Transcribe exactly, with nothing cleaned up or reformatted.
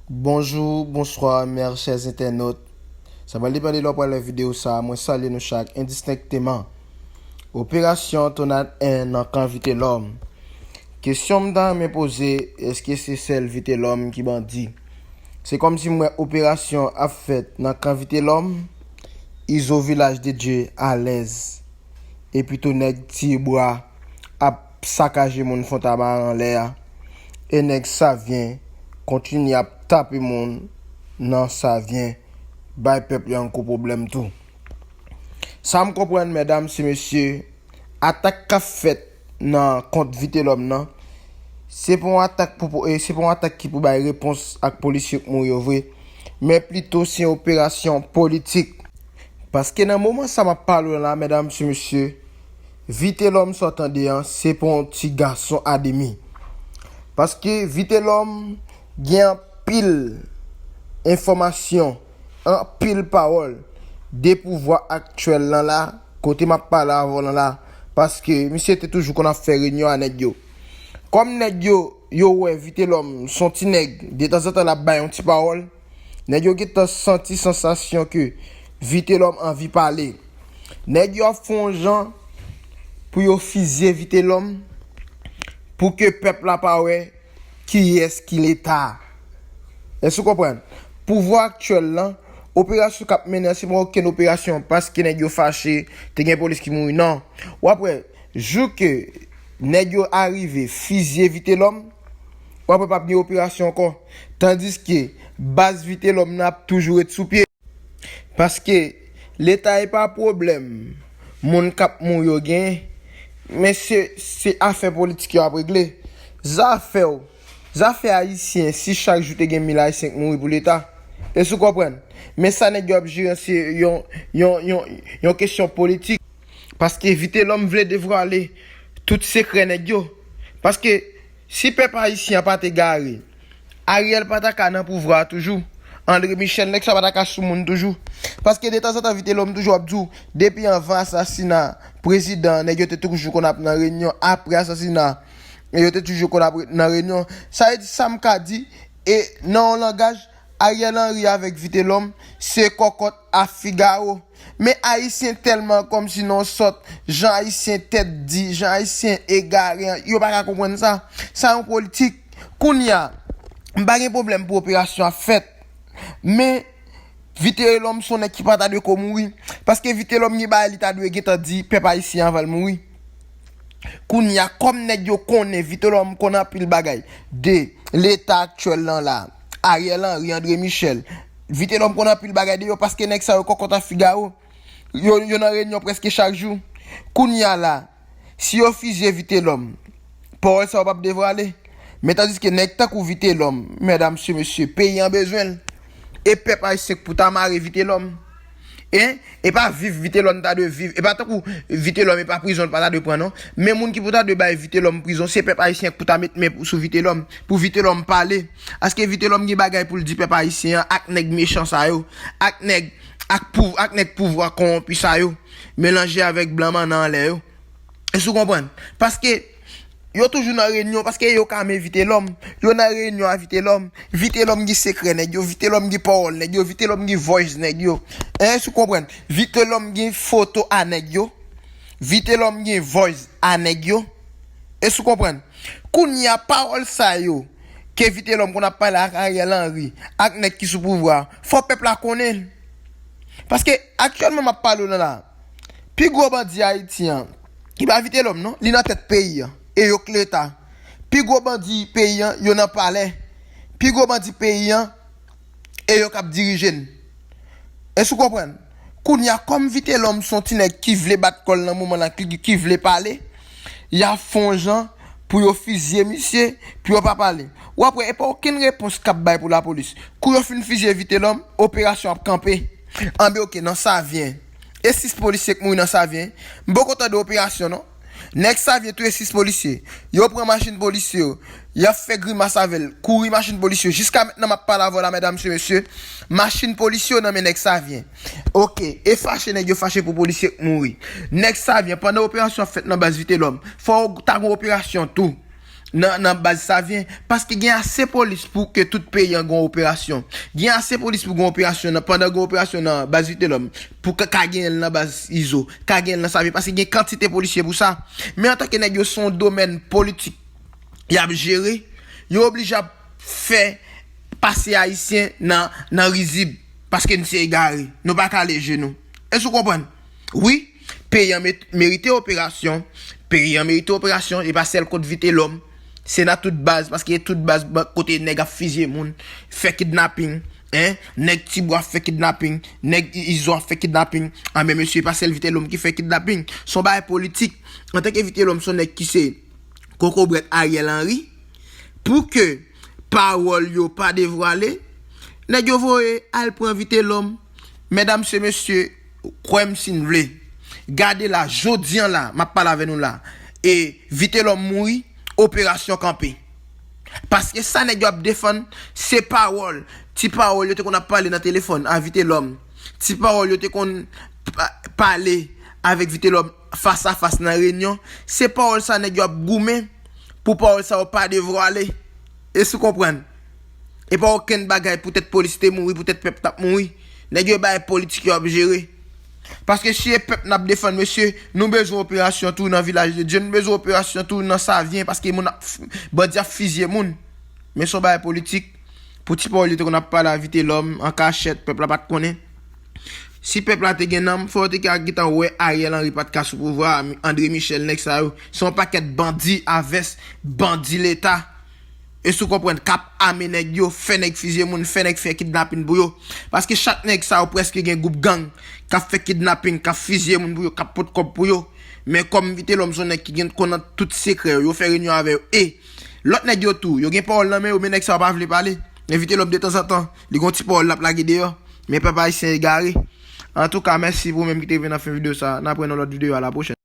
Bonjou, bonswa, mè chè entènot. Sa pral depann de lè w pral wè videyo sa a. Mwen salye nou chak endistenkteman. Operasyon Tonad en nan kan Vitelòm. Kesyon m ta renmen poze, èske se sèl Vitelòm ki bandi? Se kòmsi m wè operasyon ap fèt nan kan Vitelòm, Izo Vilaj de Dye alèz. Epi tou nèg Tibwa ap sakaje moun Fontamara anlè a. E nèg Savyen kontinye ap tape moun nan Savyen, bay pèp li an gwo pwoblèm tou. Sa m konprann, medam e mesye, atak k ap fèt nan kont Vitelòm nan, se pa yon atak pou, pou- e se pa yon atak ki pou bay repons ak polisye k mouri yo vre, men plito se yon operasyon politik. Paske nan moman sa m ap pale w la, medam e mesye, Vitelòm sa w tande an, se pa yon ti gason ademi. Paske Vitelòm gen anpil enfòmasyon, anpil pawòl de pouvwa aktyèl lan la, kote m ap pale avè w lan la, paske misye te toujou konn ap fè reyinyon a nèg yo. Kòm nèg yo, yo wè Vitelòm s on ti nèg, detanzantan l ap bay yon ti pawòl, nèg yo gentan santi sansasyon ke Vitelòm anvi pale. Nèg yo ap fè yon jan pou yo fizye Vitelòm, pou ke pèp la pa wè kiyès ki Leta. Èske w konprann? Pouvwa aktyèl lan, operasyon k ap mennen an, se pa okenn operasyon paske nèg yo fache, te gen polis ki mouri, non. W ap wè, jou ke nèg yo arive fizye Vitelòm, w ap wè p ap gen operasyon ankò. Tandiske baz Vitelòm nan ap toujou ret sou pye. Paske Leta e pa pwoblèm moun k ap mouri yo genyen, men se, se afè politik yo ap regle. Zafè w, zafè Ayisyen, si chak jou te gen mil Ayisyen k mouri pou Leta, èske w konprann? Men sa nèg yo ap jere an se yon, yon, yon, yon kesyon politik. Paske Vitelòm vle devwale tout sekrè nèg yo. Paske si pèp ayisyen an pa t egare, Ariel pa ta ka nan pouvwa a toujou. André Michel, nèg sa pa ta ka sou moun toujou. Paske detanzantan Vitelòm toujou ap di w, depi anvan asasina prezidan, nèg yo te toujou konn ap nan reyinyon, apre asasina, yo te toujou konn ap nan reyinyon. Sa vle di, sa m ka di, e nan yon langaj, Ariel Henry avèk Vitelòm, se kòkòt a Figawo. Men Ayisyen tèlman kòmsi nan yon sòt, jan Ayisyen tèt di, jan Ayisyen egare an, yo pa ka konprann sa. Sa yon politik. Kounye a, m pa gen pwoblèm pou operasyon ap fèt. Men, Vitelòm s on nèg ki pa ta dwe ko mouri. Paske Vitelòm gen bagay li ta dwe gentan di pèp ayisyen anvan l mouri. Kounye a, kòm nèg yo konnen Vitelòm konn anpil bagay de Leta aktyèl lan la, Ariel Henry, André Michel, Vitelòm konn anpil bagay de yo paske nèg sa yo kòkòt a Figawo. Yo, yo nan reyinyon prèske chak jou. Kounye a la, si yo fizye Vitelòm, pawòl sa yo p ap devwale. Men tandiske nèg tankou Vitelòm, medam e mesye, peyi an bezwen l. E pèp ayisyen k pou ta mare Vitelòm. E, e pa viv Vitelòm ta dwe viv. E pa tankou Vitelòm e pa prizon l pa ta dwe pran non. Men moun ki pou ta dwe bay Vitelòm prizon, se pèp ayisyen k pou ta met men pou, sou Vitelòm, pou Vitelòm pale. Aske Vitelòm gen bagay pou l di pèp ayisyen an ak nèg mechan sa yo, ak nèg, ak pou, ak nèg pouvwa kowonpi sa yo, melanje avèk blan mannan anlè yo. Èske w konprann? Paske yo toujou nan reyinyon, paske yo ka men Vitelòm. Yo nan reyinyon a Vitelòm. Vitelòm gen sekrè nèg yo, Vitelòm gen pawòl nèg yo, Vitelòm gen voice nèg yo. Èske w konprann? Vitelòm gen foto a nèg yo. Vitelòm gen voice a nèg yo. Èske w konprann? Kounye a pawòl sa yo, ke Vitelòm konn ap pale ak Ariel Henry, ak nèg ki sou pouvwa, fò pèp la konnen l. Paske aktyèlman m ap pale w lan la, pi gwo bandi Ayiti an, li pa Vitelòm non, li nan tèt peyi an, e yo k Leta. Pi gwo bandi peyi an, yo nan palè. Pi gwo bandi peyi an, e yo k ap dirije n. Èske w konprann? Kounye a, kòm Vitelòm s on ti nèg ki vle bat kò l nan moman lan, ki, ki vle pale, y ap fè yon jan pou yo fizye misye, pou yo pa pale. W ap wè, e pa okenn repons k ap bay pou lapolis. Kou yo fin fizye Vitelòm, operasyon ap kanpe. Anben oke, nan Savyen. E sis polisye k mouri nan Savyen. M poko tande operasyon non. Nèg Savyen touye sis polisye. Yo pran machin polisye yo. Y ap fè grimas avè l. Kouri machin polisye yo. Jiska mentnan m ap pale avè w la, medam e mesye. Machin polisye yo nan men nèg Savyen. Oke. E fache nèg yo fache pou polisye k mouri. Nèg Savyen, pandan operasyon ap fèt nan baz Vitelòm, fò w ta gon operasyon tou. nan, nan baz Savyen, paske gen ase polis pou ke tout peyi an gon operasyon. Gen ase polis pou gon operasyon nan, pandan gon operasyon nan baz Vitelòm, pou ka, ka genyen l nan baz Izo, ka genyen l nan Savyen, paske gen kantite polisye pou sa. Men antanke nèg yo se yon domèn politik y ap jere, yo oblije ap fè pase Ayisyen nan, nan rizib, paske n se egare, nou pa ka leve je nou. Èske w konprann? Wi, peyi an met- merite operasyon, peyi an merite operasyon, e pa sèl kont Vitelòm, se nan tout baz, paske tout baz ba- kote nèg ap fizye moun, fè kidnaping, en, nèg Tibwa ap fè kidnaping, nèg Izo ap fè kidnaping, anben mesye, e pa sèl Vitelòm ki fè kidnaping, se yon bagay politik. Antanke Vitelòm se yon nèg ki se kokobrèt Ariel Henry, pou ke pawòl yo pa devwale, nèg yo voye al pran Vitelòm. Medam e mesye, kwè m si n vle. Gade la, jodi an la, m ap pale avè nou la. E Vitelòm mouri, operasyon kanpe. Paske sa nèg yo ap defann, se pawòl. Ti pawòl yo te konn ap pale nan telefòn a Vitelòm. Ti pawòl yo te konn pa- pale avèk Vitelòm fas a fas nan reyinyon. Se pawòl sa nèg yo ap goumen pou pawòl sa yo pa devwale. Èske w konprann? E pa okenn bagay poutèt polis te mouri, poutèt pèp t ap mouri. Nèg yo bay politik yo ap jere. Paske si e pèp n ap defann, mesye, nou bezwen operasyon tou nan Vilaj de Dye, nou bezwen operasyon tou nan Savyen, paske moun ap, bandi ap fizye moun. Men se yon bagay politik. Pou ti pawòl yo te konn ap pale a Vitelòm, an kachèt, pèp la pa t konnen. Si pèp la te gen nanm, fò yo te ka gentan wè Ariel Henry pa t ka sou pouvwa a, André Michel, nèg sa yo. Se yon pakèt bandi a vès, bandi leta. Èske w konprann? K ap ame nèg yo, fè nèg fizye moun, fè nèg fè kidnapin pou yo. Paske chak nèg sa yo prèske gen gwoup gang k ap fè kidnapin, k ap fizye moun pou yo, k ap pot kòb pou yo. Men kòm Vitelòm se yon nèg ki gen konn tout sekrè yo, yo fè reyinyon avè yo. E lòt nèg yo tou, yo gen pawòl nan men yo, men nèg sa yo pa vle pale. Men Vitelòm detanzantan, li gon ti pawòl l ap lage deyò. Men pèp ayisyen egare. Antouka, mèsi pou ou menm ki te rive nan fen videyo sa. N ap wè nan lòt videyo, a la pwochèn.